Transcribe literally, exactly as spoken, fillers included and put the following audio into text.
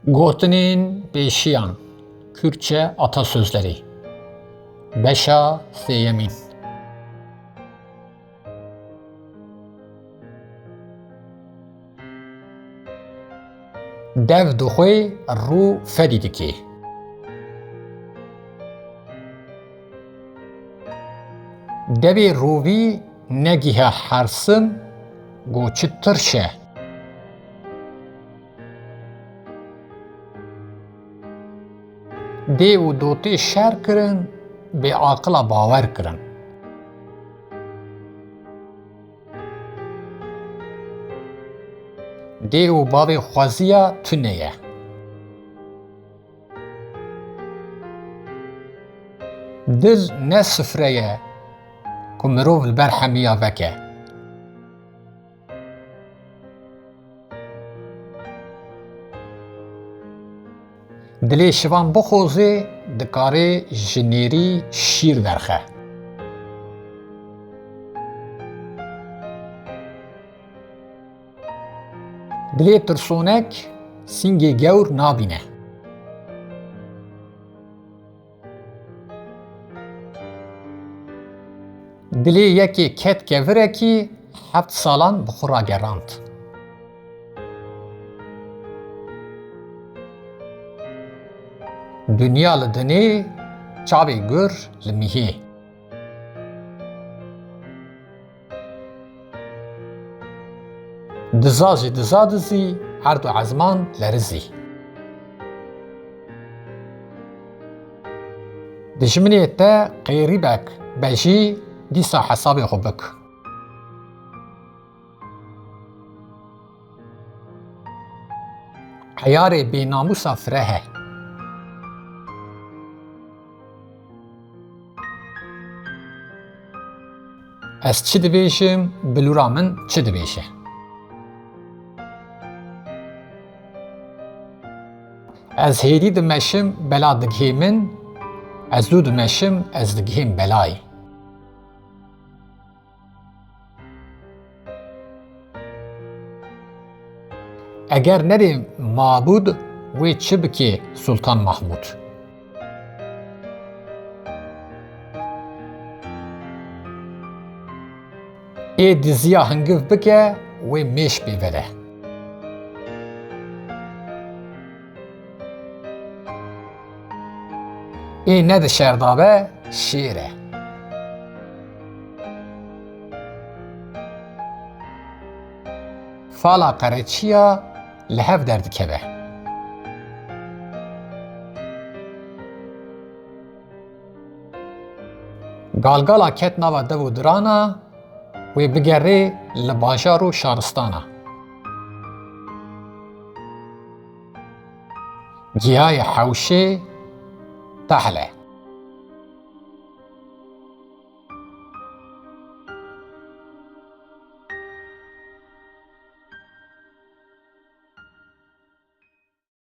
Gotinên pêşiyan, Kürtçe atasözleri. Beşa sêyemîn. Dev dixwê, rû fedî dikê. Devê rovî negiha hersim, go çi tirş e. Dê û dotê şer kirin, bê aqila bawer kirin. Dê û bavê xweziya tune ye. Dil ne sifre ye ku mirov li ber hemiya veke. Dilê şivan bixozê, dikarê ji nêrî şîr derxe. Dilê tirsonek sîngê gewr nabîne. Dilê yekê ket kevirekî, heft salan bi xwe ragerand. Dinya li dinê, çavê gur li mîhê. Diza jî diza dizî, erd û ezman lerizî. Dijminê te qêrîbek be jî, dîsa hesabê xwe bik. Eyarê bênamûsa fireh e. Ez çi dibêjim, bilûra min çi dibêje? Ez hêdî dimeşim, bela digihê min, ez zû dimeşim, ez digihêm belayê. Eger nedê mabûd, wê çi bikê Sultan Mahmûd? Ê diziya hingiv bike, wê mêş pê vede. Ê ne di şer de be, şêr e. Fala qereçiya li hev derdikeve. Galgala ket nava dev û dirana, wê bigerê li bajar û şaristana. Giyayê hewşê tehl e.